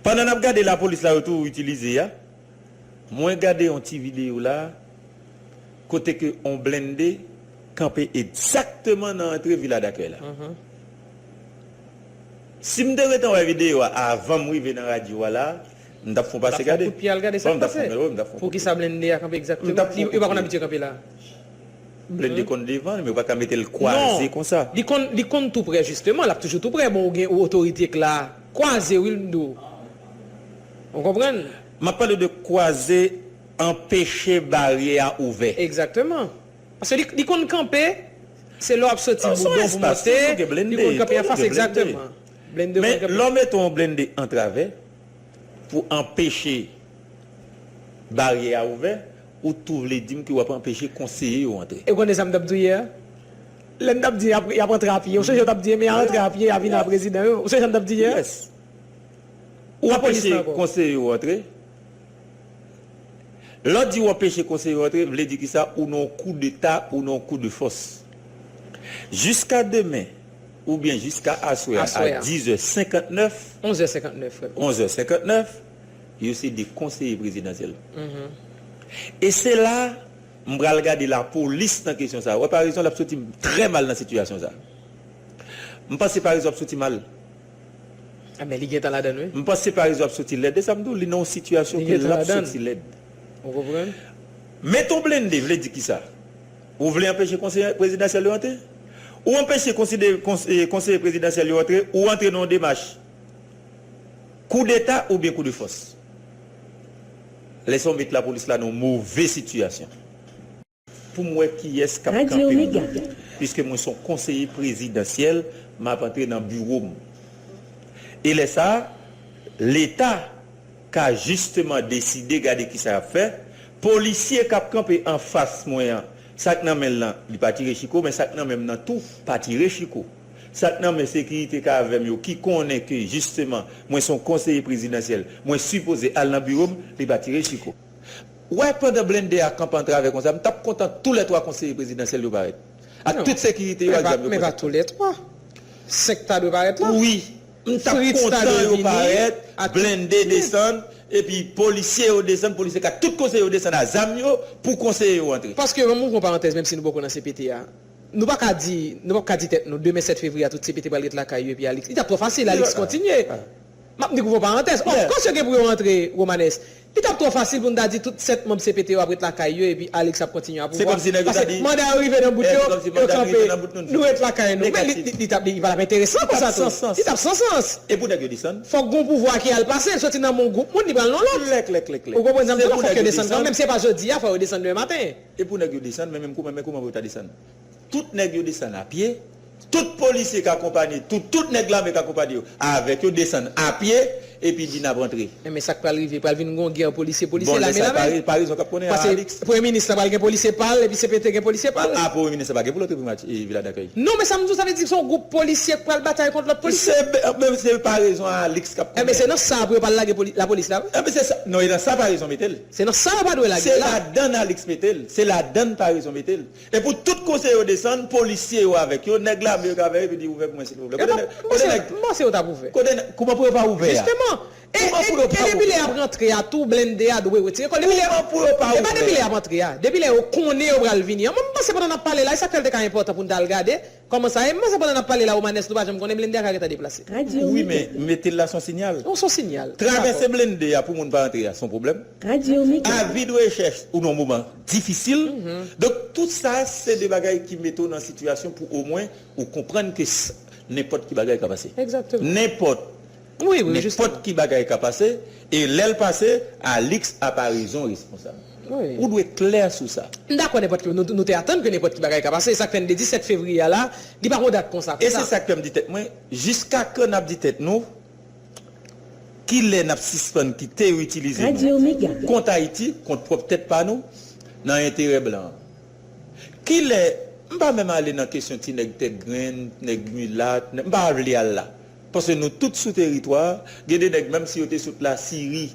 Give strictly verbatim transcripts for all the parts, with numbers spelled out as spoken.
Pandan n ap gade lapolis la yo tou itilize a, mwen gade yon ti videyo la, kote ke yon blende kanpe egzakteman nan antre Vila Dakèy la. Si m te gentan wè videyo a avan m rive nan radyo a la, m t ap fè yon pase gade. Kout pye al gade sa k pase. Poukisa blende a kanpe egzakteman? Li, li pa konn abitye kanpe la. Blende konn devan, men yo pa ka mete l kwaze konsa. Li konn, li konn tou prè, jisteman. L ap toujou tou prè. Bon, ou gen, ou otorite k la. Kwaze, wi, m di w. Ou konprann? M ap pale de kwaze, anpeche baryè a ouvè. Egzakteman. Paske li, li konn kanpe, se lè w ap soti Boudon pou monte, li konn kanpe anfas, egzakteman. Blende konn kanpe. Men lè w mete yon blende antravè pou anpeche baryè a ouvè, ou tou vle di m ke w ap anpeche konseye yo antre. E w konnen sa m t ap di w yè? Lè m t ap di y ap, y ap antre a pye. Ou sonje w t ap di, men y a antre a pye, y a vin a prezidan yo. Ou sonje sa m t ap di yè? Ou anpeche konseye yo antre. Lè w di w anpeche konseye yo antre, vle di kisa? Ou nan yon koudeta, ou nan yon kou de fòs. Jiska demen, oubyen jiska aswè a, a dizè senkantnèf, onzè senkantnèf, frè m. Onzè senkantnèf, yo se de konseye prezidansyèl. E se la, m pral gade lapolis nan kesyon sa. Wè, parezon, l ap soti trè mal nan sitiyasyon sa. M panse parezon ap soti mal. A, men li gentan ladann, wi. M panse parezon ap soti lèd. E sa m di w, li nan yon sitiyasyon ke l ap soti lèd. Ou konprann? Mete yon blende vle di kisa? Ou vle anpeche konseye prezidansyèl yo antre? Ou anpeche konside-, kons-, e, konseye prezidansyèl yo antre, ou antre nan yon demach koudeta oubyen kou de fòs. Lè sa w met lapolis la nan yon move sitiyasyon. Pou m wè kiyès k ap kanpe m. Piske mwen se yon konseye prezidansyèl, m ap antre nan biwo m. E lè sa a, Leta ka jisteman deside gade kisa y ap fè. Polisye k ap kanpe anfas mwen an, sa k nan men l lan, li pa tire chiko, men sa k nan men m nan tou pa tire chiko. Sa k nan men sekirite k avè m yo, ki konnen ke jisteman mwen se yon konseye prezidansyèl, mwen sipoze al nan biwo m, li pa tire chiko. Wè, pandan blende a kanpe antravè konsa, m t ap kontan toulètwa konseye prezidansyèl yo parèt. Ak tout sekirite yo ak zam yo. Men pa toulètwa. Senk ta dwe parèt la. Wi. M t ap kontan yo parèt, blende desann, epi polisye yo desann, polisye ak tout konseye yo desann a zam yo pou konseye yo antre. Paske, ban m ouvri yon parantèz, menm si nou poko nan C P T a. Nou pa ka di, nou p ap ka di tèt nou, demen sèt fevriye a, tout C P T pral ret lakay yo, epi Alix. Li t ap twò fasil, Alix kontinye. M ap ouvri yon parantèz. Of course, yo gen pou yo antre, Romanes. Li t ap twò fasil pou n ta di tout sèt manm C P T yo ap ret lakay yo, epi Alix ap kontinye a pouvwa. Paske manda yo rive nan bout yo, yo kanpe, nou ret lakay nou. Men li, li, li t ap, li pa t ap enteresan konsa tou. Li t ap san sans. E pou nèg yo desann? Fòk gon pouvwa ki al pase, l soti nan men yon gwoup moun, li pral nan lòt. Klè, klè, klè, klè. Ou konprann sa m di w la? Fòk yo desann kanmenm, se pa jodi a, fò yo desann demen maten. E pou nèg yo desann, men menm kouman, men kouman pou yo ta desann? Tout nèg yo desann a pye. Tout polisye k akonpanye, tout, tout nèg lame k akonpanye yo, avèk yo desann a pye, epi di n ap antre. Men sa k pral rive, pral vin gon gè polisye, polisye lame lame. Bon, lè sa, pa rezon k ap konnen a Alix. Paske premye minis la pral gen polisye pa l, epi C P T gen polisye pa l. A, premye minis la pa gen pou l antre Primati, e, Vila Dakèy. Non, men sa m di w, sa vle di se yon gwoup polisye k pral batay kont lòt polisye. Se, men se pa rezon a Alix k ap konnen. Enben, se nan sa pou yo pa lage poli-, lapolis la, wi. Enben, se sa. Non, e nan sa pa rezon mete l. Se nan sa yo pa dwe lage l la. Se ladann Alix mete l. Se ladann pa rezon mete l. E pou tout konseye yo desann, polisye yo avèk yo, nèg lame yo k avè yo, epi di ouvè pou mwen silvouplè. Kote nèg, kote nèg, m panse yo t ap ouvè. Kote nèg, kouman pou yo pa ouvè a? Jisteman. E, e, e depi lè y ap rantre a tou, blende a dwe retire kò l. Depi lè, kouman pou yo pa ouvè a? E pa depi lè y ap rantre a. Depi lè yo konnen yo pral vini an. Mwen, m panse pandan n ap pale la, e sa k fè l te ka enpòtan pou n t al gade kòman sa ye. M panse pandan n ap pale la, Romanes, nou pa janm konnen, blende a ka gentan deplase. Wi, men mete l la se yon sinyal. Non, se yon sinyal. Travèse blende a pou moun pa antre a, se yon pwoblèm. Avi de rechèch ou nan yon moman difisil. Donk, tout sa, se de bagay ki mete w nan sitiyasyon pou omwen ou konprann ke s-, nenpòt ki bagay ka pase. Egzakteman. Nenpòt. Wi, wi, nenpòt ki bagay ka pase, e lè l pase, Alix a pa rezon responsab. Wi. Ou dwe klè sou sa. M dakò, nenpòt ki, nou, nou te atann ke nenpòt ki bagay ka pase. E sa k fè n de disèt fevriye a la, li pa gon dat konsa, konsa. E se sa k fè m di tèt mwen, jiska kan n ap di tèt nou, kilè n ap sispann kite yo itilize nou kont Ayiti, kont pwòp tèt pa nou, nan enterè blan an? Kilè, m pa menm ale nan kesyon ti nèg tèt grenn, nèg milat, nèg, m pa vle al la. Paske nou tout sou teritwa a, gen de nèg, menm si yo te sot Lasiri,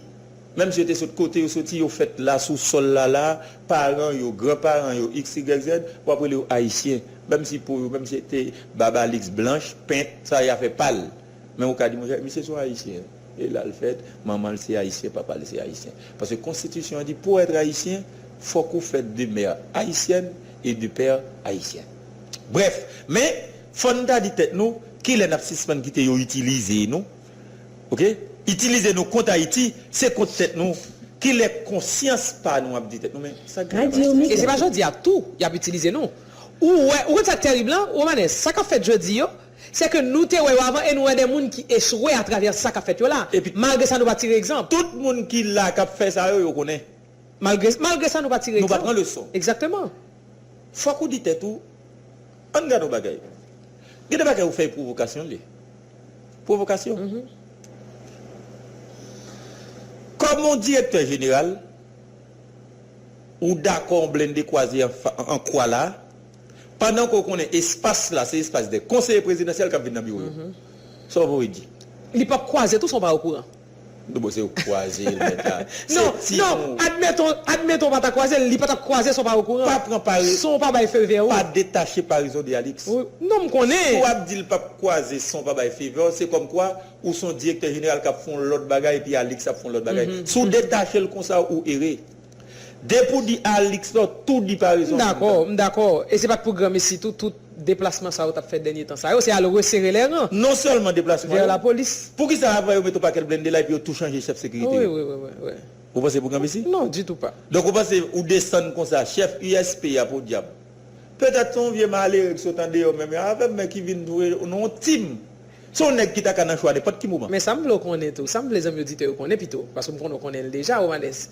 menm si yo te sot kote yo soti, yo fèt la, sou sòl la la, paran yo, granparan yo, iks, igrèk, zèd, w ap rele yo Ayisyen. Menm si po yo, menm si te bab Alix blanch, pent, sa y a fè pal. Men ou ka di, monchè, misye se yon Ayisyen. E la l fèt, manman l se ayisyen, papa l se ayisyen. Paske konstitisyon an di, pour être haïtien, fòk ou fèt de mère haïtienne et de père haïtien. Brèf, men, fò n ta di tèt nou, kilè n ap sispann kite yo itilize nou, oke? Itilize nou kont Ayiti, se kont tèt nou. Kilè konsyans pa nou ap di tèt nou, men sa k grav. E se pa jodi a tou y ap itilize nou. Ou wè, ou konn sa k tèrib lan, Romanes, sa k ap fèt jodi yo, se ke nou te wè yo avan e nou wè de moun ki echwe atravè sa k ap fèt yo la. Epi, malgre sa, nou pa tire egzanp. Tout moun ki la k ap fè sa yo, yo konnen. Malgre, malgre sa, nou pa tire egzanp. Nou pa pran leson. Egzakteman. Fòk ou di tèt ou, ann gade yon bagay. Gen de bagay ou fè pwovokasyon li. Pwovokasyon. Kòm yon direktè jeneral, ou dakò yon blende kwaze an fa- an kwa la, pandan ke w konnen espas la, se espas de konseye prezidansyèl k ap vin nan biwo yo. Sa w vle di? Li p ap kwaze tou san w pa okouran. Non, bon, se ou kwaze l, mèt la. Non, non, admeton, admeton w pa ta kwaze l, li pa t ap kwaze san w pa okouran. Pa pran pare- San w pa bay feu vert ou. Pa detache parezon de Alix. Wi, non, m konnen. Si w ap di l p ap kwaze san w pa bay feu vert, se kòmkwa ou se yon direktè jeneral k ap fè yon lòt bagay epi Alix ap fè yon lòt bagay. Si w detache l konsa, ou ere. Depi w di Alix la, w tou di parezon. M dakò, m dakò. E se pa t pou granmesi tou, tout deplasman sa yo t ap fè dènye tan sa yo, se al resere lè ran. Non sèlman deplasman yo. Vè lapolis. Poukisa avan yo mete yon pakèt blende la epi yo tou chanje chèf sekirite yo? Wi, wi, wi, wi, wi. Ou panse pou granmesi? Non, ditou pa. Donk ou panse ou desann konsa, chèf U S P a podyab. Petèt se yon vye malere ki sot andeyò menm avè m, men ki vin jwe nan yon tim. Se yon nèg ki ta ka nan cho a nenpòt ki moman. Men sa m vle w konnen tou, sa m vle zanmi oditè yo konnen pito, paske m konnen w konnen l deja, Romanes.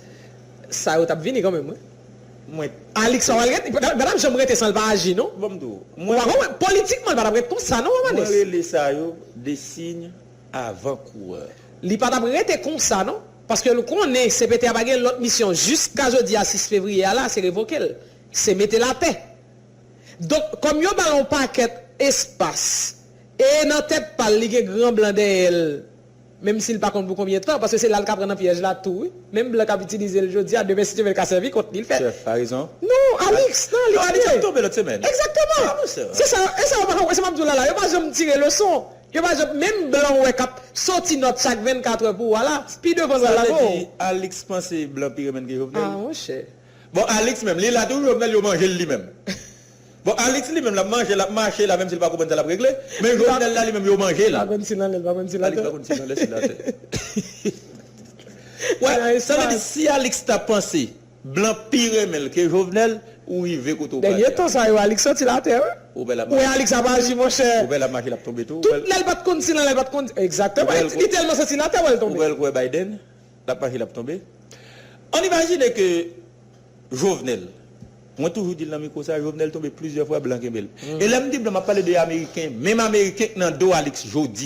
Sa yo t ap vini kanmenm, wi. Mwen Alix pa pral rete, li pa t ap janm rete san l pa aji, non. Bon, m di w, ou pa konprann, politikman, li pa t ap rete konsa, non, Romanes. Mwen rele sa yo de siy avan kourè. Li pa t ap rete konsa, non. Paske l konnen C P T a pa gen lòt misyon jiska jodi a, sis fevriye a la, se revoke l. Se mete l atè. Donk, kòm yo ba l yon pakèt espas, e nan tèt pa l, li gen gran blan dèyè l, menm si l pa konn pou konbyen tan, paske se la l ka pran nan pyèj la tou, wi. Menm blan k ap itilize l jodi a, demen, si Dye vle, l ka sèvi kont li, l fè. Chèf, pa rezon. Non, Alix, non, Alix, non, Alix ap tonbe lòt semèn. Egzakteman. Ah, monchè. Se sa, e sa, yo pa, se sa m ap di w la, la. Yo pa janm tire leson. Yo pa janm, menm blan w wè k ap soti nòt chak vennkat è pou ou a la, pi devan sa l la, bon. Sa vle di, Alix panse blan pi renmen ke Jovenel? Ah, monchè. Bon, Alix menm, li la toujou, Jovenel, yo manje l li menm. Bon, Alix li menm, l ap manje, l ap mache la, menm si l pa konprann sa l ap regle. Men Jovenel la, li menm, yo manje l. Li pa konn si l anlè, li pa konn si l atè. Alix pa konn si l anlè, si l atè. Wè, sa vle di, si Alix ta panse blan pi renmen l ke Jovenel, ou rive kote ou prale a. Dènye tan sa yo, Alix santi l atè, wi. Ou wè l ap mache. Ou wè Alix ap aji, monchè. Ou wè l ap mache, l ap tonbe tou. Tout lè l pa t konn si l anlè, l pa t konn. Egzakteman. Li tèlman santi l atè, wè l tonbe. Ou wè l kwè Biden, l ap mache, l ap tonbe. Ann imajine ke Jovenel. Mwen toujou di l nan mikwo sa, Jovenel tonbe plizyè fwa, blan kenbe l. E lè m di blan, m ap pale de Ameriken, menm Ameriken k nan do Alix jodi.